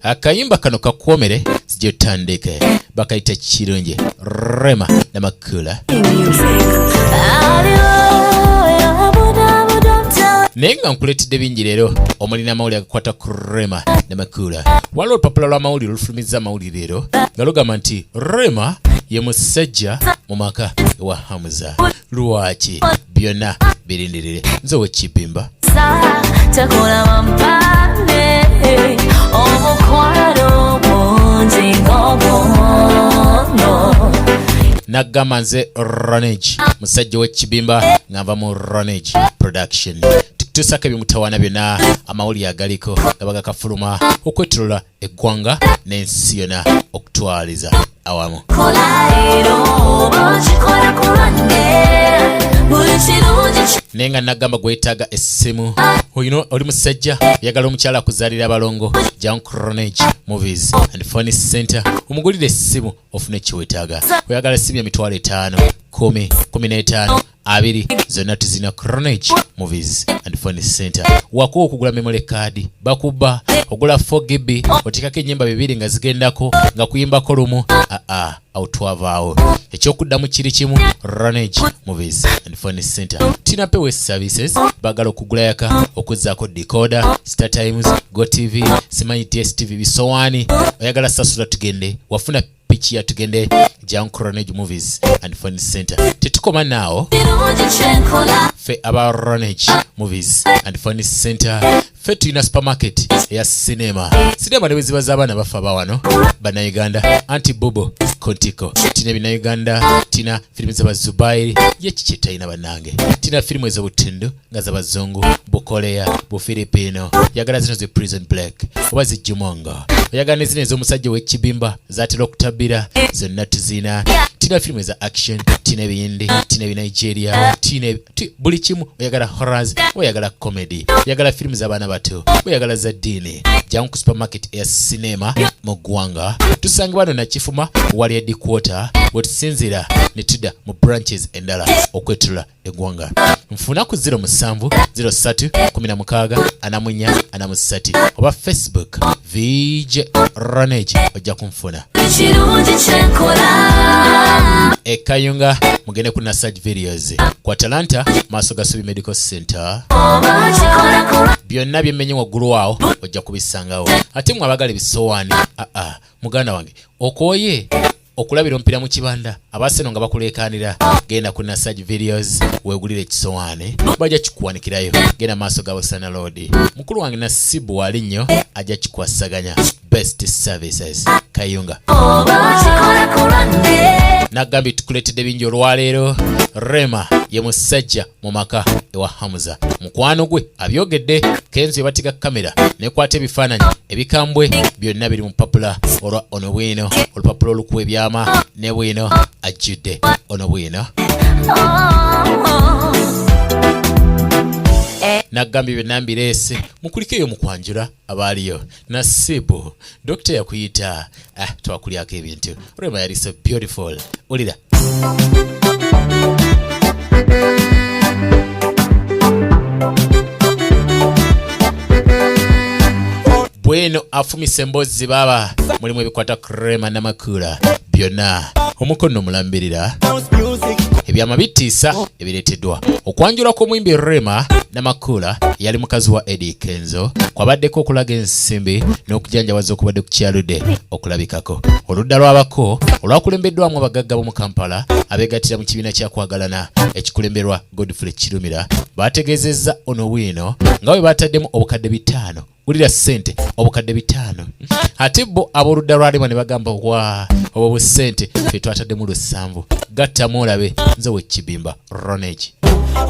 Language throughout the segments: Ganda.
Akayimba kano kakuwomere sijotandike bakayita Kirungi, Rema Namakula. Naye nga nkuleetedde bingi leero omuli n'amawulire agakwata ku Rema Namakula. Waliwo olupapula lw'amawulire olufulumizza amawulire leero nga lugamba nti Rema ye musajja mu maka ewa Hamza. Lwaki? Byonna birindirire. Nze owekibimba Nagamba nze Ronage, musajja w'ekibimba, nga nva mu Ronage Production. Tukutuusako ebimutawaana byonna, amawulire agaliko nga bagakafuluma okwetolola eggwanga n'ensi yonna okutwaliza awamu. Naye nga nagamba gwetaaga essimu, olina oli musajja oyagala omukyala akuzaalira abalongo, jangu Ronage Movies and Phone Center omugulire essimu ofune kyewetaaga. Oyagala essimu ya 50,000, 10, 15, 20, zonna tuzina. Cronage Movies and Phone Center. Wakuwa okugula memory card, bakuba ogula 4 GB, oteekako ennyimba bibiri nga zigendako nga kuyimbako lumu. Aa, awo twavaawo. Ekyokuddamu kiri kimu, Ronage Movies and Phone Center. Tina pewe services, bagala okugula yaka okuzzaako decoder, Star Times, Go TV, simanyi DStv, bisowaani oyagala sasula tugende, wafuna piki ya tugende, jangu Ronage Movies and Phone Center. Tetukoma naawo, ffe aba Ronage Movies and Phone Center ffe tulina supermarket eya sinema. Sinema ne bwe ziba z'abaana bafa bawano Bannayuganda, anti bobo kontiko tina ebinnauganda, tina firimu z'abazubairi, ye kiki etalina bannange? Tina firimu ez'obutundu nga z'abazungu, Bukoleya, Bufilipino. Yagala zino zi Prison Break oba zi Jumongo, oyagala ne zino ez'omusajja ow'ekibimba zatera okutabira, zonna tuzina. Tina firimu eza action, tina ebiyindi, tina ebinigeria, tina buli kimu. Oyagala horrors, oyagala comedy, oyagala firimu z'abaana bato, oyagala za ddiini, jangu ku supermarket eya sinema mu ggwanga. Tusangibwa no Nakifuma wali headquarter, wetusinziira ne tudda mu branches endala okwetulula eggwanga. Nfuna ku 07 03 16 44 43 oba Facebook VJ Ronage, ojja kunfuna. Ekayunga mugende ku Nasaj Videos ku Atalanta, maaso ga Subi Medical Center. Byonna byemmenye waggulu awo ojja kubisangawo. Ate mwe abagala ebisowaani, aa muganda wange, okooye okulabira omupiira mu kibanda, abaseno nga bakuleekaanira, genda ku Nasaj Videos weegulire ekisowaani, bajja kikuwanikirayo. Genda maaso ga Busana Road, mukulu wange Nasibu wali nnyo, ajja kikwasaganya. Best services, Kayunga. Nagambye tukuleetedde bingi olwaleero. Rema ye musajja mu maka ewa Hamuza, mukwano gwe abyogedde. Kenzo yebatiga kamera nekwata ebifaananyi ebikambwe, byonna biri mu papula olwa ono bwino, olupapula olukuwa ebyama ne bwino ajjudde ono bwino. Nagambye byonna mbireese, mukuliko eyo mukwanjula abaaliyo. Nasibu, dokita yakuyita, ah, twakulyako ebintu. Rema yali so beautiful, ulira bweno afumisa emboozi baaba mulimu ebikwata Rema Namakula byonna. Omukono omulambirira ebyama bitiisa ebireeteddwa. Okwanjula kw'omuyimbi Rema Namakula yali mukazi wa Eddie Kenzo kwabaddeko okulaga ensimbi n'okujanjawaza okubadde kukyaludde okulabikako. Oludda lw'abako olwakulembeddwamu abagagga b'omu Kampala abeegattira mu kibiina kya Kwagalana ekikulemberwa Godfrey Kirumira baategeezezza ono bwino nga bwe baataddemu 5,000. Wulira ssente, 5,000. Ate bo ab'oludda lwa Rema ne bagamba wa obwo busente, ffe twataddemu 700. Gattamu olabe. Nze wekibimba Ronage.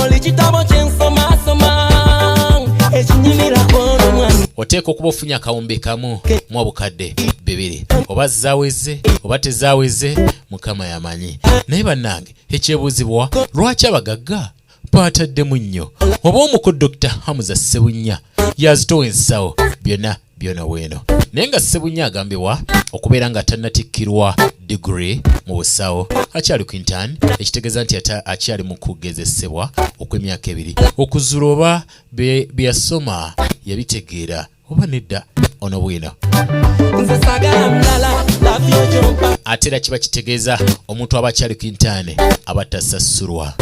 Oli kitabo kyensomasoma ekinyumirako n'omwami. Oteeka okuba ofunye akawumbi kamu mu 2,000, oba zaaweze oba tezaaweze, Mukama yamanyi. Naye bannange, ekyebuuzibwa, lwaki abagagga baataddemu nnyo, oba omuko Dr Hamuza Sebunnya yazitowa ensawo? Byonna byona bweno. Naye nga Ssebunya agambibwa okubeera nga tannatikkirwa digiri mu busawo, akyali ku intern, ekitegeeza nti akyali mu kugezesebwa okw'emyaka 2 okuzuula oba bye yasoma yabitegeera oba nedda. Ono bwino ate era kiba kitegeeza omuntu aba akyali ku intern aba tasasulwa.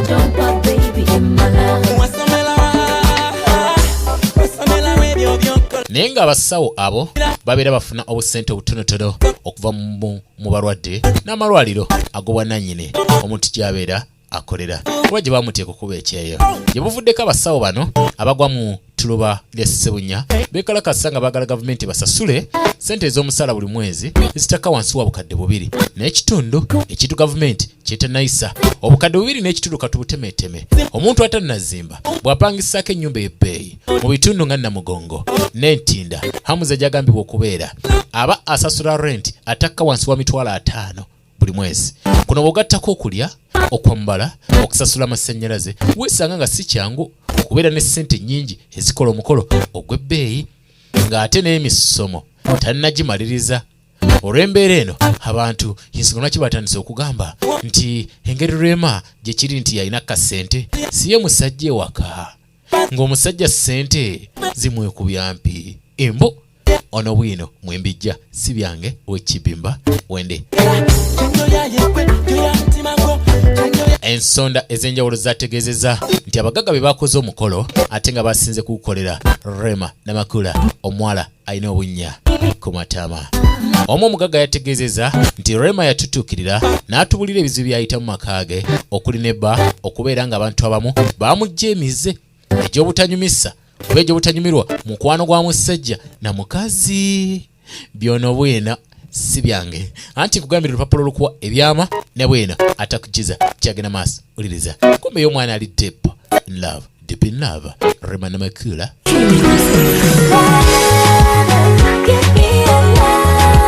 Naye ng'abasawo abo babeera bafuna obusente obutonotono okuva mu balwadde n'amalwaliro ag'obwannannyini omuntu gy'abeera akolera oba gye bamuteeka okuba ekyeyo. Gye buvuddeko abasawo bano abagwa mu ttuluba lya Ssebunya beekalakasa nga baagala gavumenti basasule ssente ez'omusaala buli mwezi ezitakka wansi wa 2,500, ekintu gavumenti kyetanayisa. 2,500 katubutemeeteme. Omuntu atannazimba bw'apangisaako ennyumba ey'ebbeeyi mu bitundu nga Namugongo n'Entinda Hamuza gy'agambibwa okubeera, aba asasula rent atakka wansi wa 50,000 buli mwezi. Kuno bw'ogattako okulya, okwambala, okusasula amasannyalaze, weesanga nga si kyangu okubeera ne ssente nnyingi ezikola omukolo ogw'ebbeeyi ng'ate n'emisomo tannagimaliriza. Olw'embeera eno abantu ensonga lwaki batandise okugamba nti engeri Rema gye kiri nti yalina kasente si ye musajja ewaka, ng'omusajja ssente zimwekubya mpi embu. Ono bwino mwembijja si byange wekibimba wende. Ensonda ez'enjawulo zategeezezza nti abagagga be bakoze omukolo ate nga basinze kugukolera Rema Namakula, omuwala alina obunnya ku matama. Omu omugagga yategeezezza nti Rema yatutuukirira n'atubulira ebizibu by'ayita mu maka ge okuli ne bba okubeera ng'abantu abamu bamuggya emize egy'obutanyumisa oba egy'obutanyumirwa mukwano gwa musajja na mukazi. Byono bwena si byange, anti nkugambira olupapula olukuwa ebyama ne bwena atakujiza kyagenda maaso. Wuliriza kumbe y'omwana ali deep in love, deep in love, Rema Namakula. Give me a lover,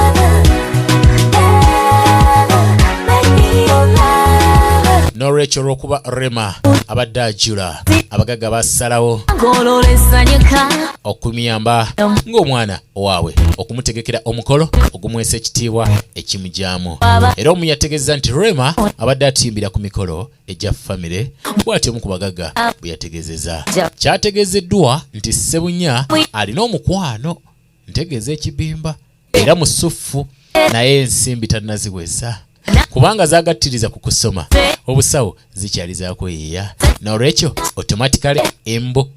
lover, make me your lover. N'olwekyo olw'okuba Rema abadde ajula, abagagga basalawo Ngololesanyuka. okumuyamba ng'omwana owaabwe okumutegekera omukolo ogumuweesa ekitiibwa ekimugyamu. Era omu yategeeza nti Rema abadde atimbira ku mikolo egya famire, bw'atyo omu ku bagagga bwe yategeezezza. Kyategeezeddwa nti Ssebunya alina omukwano, ntegeeza ekibimba, era musufu, naye ensimbi tannaziweza kubanga zagattiriza ku kusoma obusawo zikyali zakweyiya. N'olwekyo automatically embu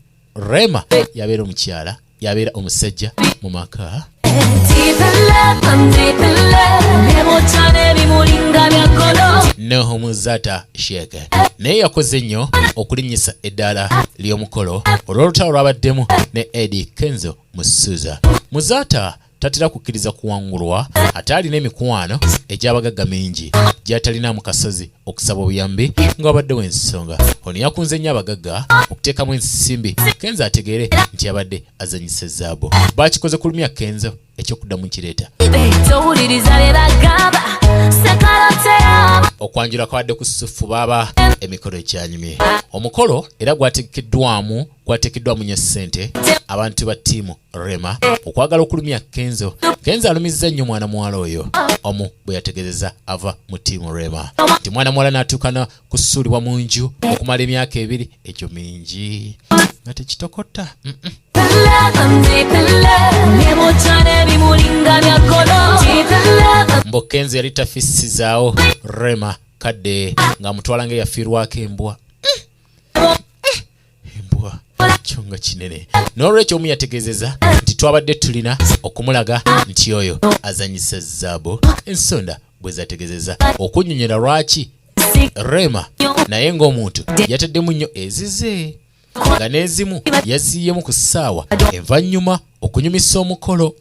Rema yabeera omukyala yabeera omusajja mu maka. Deep in love, I'm deep in love. Nemotya n'ebimulinga bya golo. Noho Muzata Sheikh naye yakoze nnyo okulinnyisa eddaala ly'omukolo olw'olutalo lwabaddemu ne Eddie Kenzo Musuuza. Muzata tatera kukkiriza kuwangulwa ate alina emikwano egy'abagagga mingi gy'atalina mu kasozi okusaba obuyambi nga wabaddewo ensonga. Ono yakunze nnyo abagagga okuteekamu ensimbi Kenzo ategeere nti abadde azanyisa zaabu. Bakikoze kulumya Kenzo ekyokuddamu nkireeta. Towuliriza bye bagamba, sekalotera. Okwanjula kwabadde ku sufu baaba emikolo ekyanyumye. Omukolo era gwateekeddwamu nnyo ssente abantu ba ttiimu Rema okwagala okulumya Kenzo. Kenzo alumizza nnyo mwana muwala oyo, omu bwe yategeezezza ava mu ttiimu Rema nti mwana muwala n'atuuka na kusuulibwa mu nju okumala emyaka 2, egyo mingi nga tekitokota. Love, I'm deep in love. Nemotya n'ebimulinga bya golo. Deep in love. Mbo Kenzo yali tafissizaawo Rema kadde ng'amutwala ng'eyafiirwako embwa. Embwa kyo nga kinene. N'olwekyo omu yategeezezza nti twabadde tulina okumulaga nti oyo azanyisa zaabu. Ensonda bwe zategeezezza okunnyonnyola lwaki Rema naye ng'omuntu yataddemu nnyo ezize nga n'ezimu yaziyyemu ku ssaawa envannyuma okunyumisa omukolo.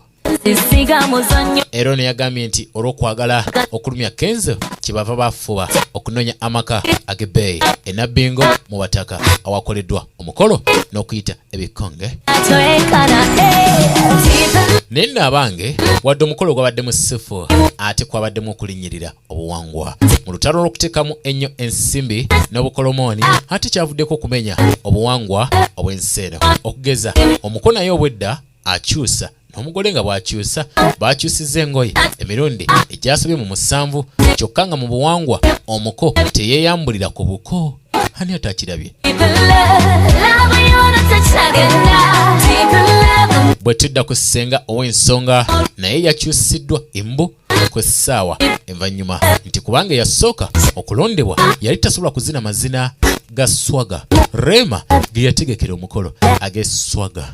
Sisiga muzannyo. Era ono yagambye nti olw'okwagala okulumya Kenzo kyebava bafuba okunoonya amaka ag'ebbeeyi e Nabbingo mu Bataka awakoleddwa omukolo n'okuyita ebikonge. Toyekana, eh. Deep in Naye nno abange, wadde omukolo gwabadde musufu, ate kwabaddemu okulinnyirira obuwangwa mu lutalo lw'okuteekamu ennyo ensimbi n'obukolomooni, ate kyavuddeko okumenya obuwangwa obw'ensi eno. Okugeza omuko naye obwedda akyusa N'omugole nga bw'akyusa, baakyusizza engoye emirundi egyasobye mu musanvu kyokka nga mu buwangwa omuko teyeeyambulira ku buko. Ani atakirabye? Bwe tudda ku ssenga ow'ensonga naye yakyusiddwa embu ku ssaawa envannyuma nti kubanga eyasooka okulondebwa yali tasobola kuzina mazina ga swaga Rema ge yategekera omukolo ag'eswaga.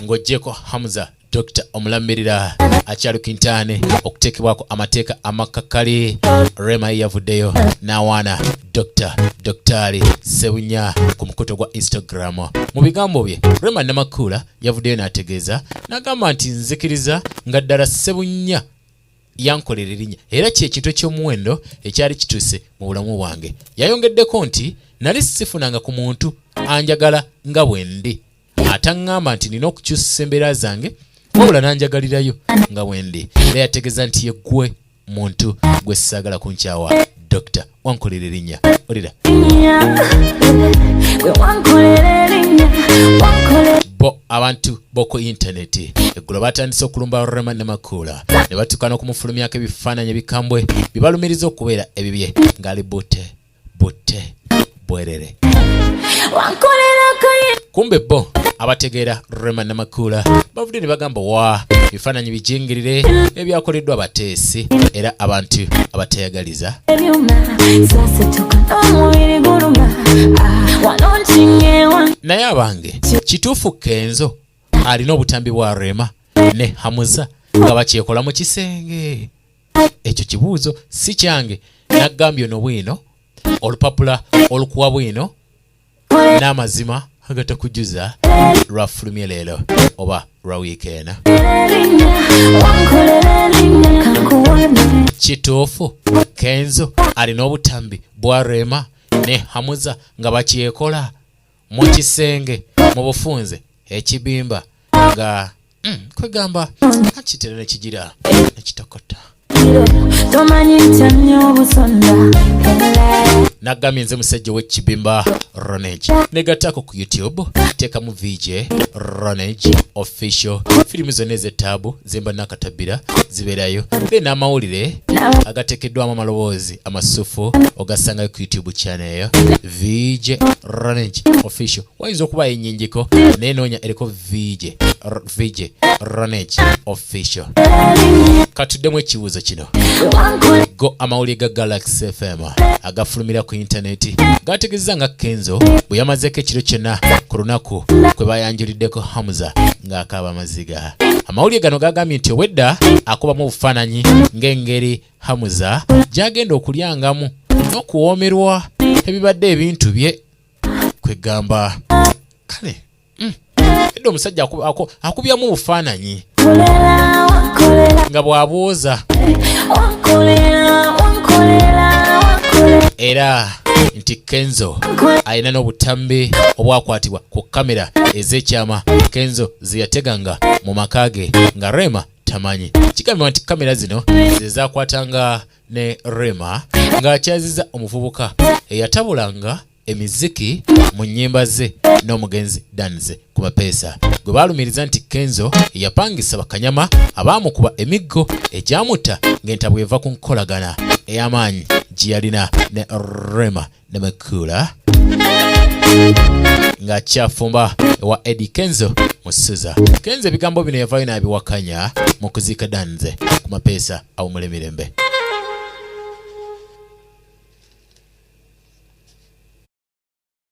Ng'oggyeko Hamza Dr. Omulamirira akyali ku intaane okuteekebwako amateeka amakakali, Rema ye yavuddeyo n'awaana Dr. Dokitaali Ssebunya ku mukutu gwa Instagram. Mu bigambo bye, Rema Namakula yavuddeyo n'ategeeza n'agamba nti nzikiriza nga ddala Ssebunya yankolera erinnya era kye kintu eky'omuwendo ekyali kituuse mu bulamu bwange. Yayongeddeko nti nali sifunanga ku muntu anjagala nga bwendi ataŋŋamba nti nina okukyusa embeera zange wabula n'anjagalirayo nga bwendi era yategeeza nti ye ggwe muntu gwe saagala kunkyawa Dokita wankolera erinnya olira bo abantu b'oku intaneti eggulo batandise okulumba Rema Namakula ne batuuka n'okumufulumyako ebifaananyi ebikambwe bye balumiriza okubeera ebibye ng'ali bute bute bwerere. Kumbe bo abategeera Rema Namakula bavudde ne bagamba wa ebifaananyi bijingirire ebyakoleddwa abateesi era abantu abatayagaliza. Naye abange kituufu Kenzo alina obutambi bwa Rema ne Hamuza nga bakyekola mu kisenge? Ekyo kibuuzo si kyange. Nagambye ono bwino olupapula olukuwa bwino n'amazima agatakujuza lwafulumye leero oba lwa wiiki eno. Kituufu Kenzo alina obutambi bwa Rema ne Hamuza nga bakyekola mu kisenge mu bufunze ekibimba nga kwegamba akitera nekigira nekitokota. Nagambye nze musajja w'ekibimba Ronage negattako ku YouTube teekamu VJ Ronage official firimu zonna ez'ettaabu zemba nakatabira zibeerayo then n'amawulire agateekeddwamu amaloboozi amasufu ogasangayo ku YouTube channel eyo VJ Ronage official. Wayinza okubayo ennyinjiko naye noonya eriko VJ VJ Ronage official. Katuddemu ekibuuzo kino. Go amawulire ga Galaxy FM agafulumira ku intaneti gategeezezza nga Kenzo bwe yamazeeko ekiro kyonna ku lunaku kwe bayanjuliddeko Hamza ng'akaaba amaziga. Amawulire gano gagambye nti obwedda akubamu obufaananyi ng'engeri Hamza gy'agenda okulyangamu n'okuwoomerwa ebibadde ebintu bye kwegamba kale edda omusajja akubyamu obufaananyi nga bw'abwoza era nti Kenzo alina n'obutambi obwakwatibwa ku kamera ez'ekyama Kenzo ze yateganga mu maka ge nga Rema tamanyi. Kigambibwa nti kamera zino ze zakwatanga ne Rema ng'akyaziza omuvubuka eyatabulanga emiziki mu nnyimba ze n'omugenzi Danze ku mapeesa gwe baalumiriza nti Kenzo yapangisa bakanyama abaamukuba emiggo egyamutta ng'entabwe eva ku nkolagana ey'amaanyi gye yalina ne Rema Namakula ng'akyafumba ewa Eddy Kenzo mu Suza. Kenzo ebigambo bino yavaayo n'abiwakanya mu kuziika Danze ku mapeesa awumule mirembe.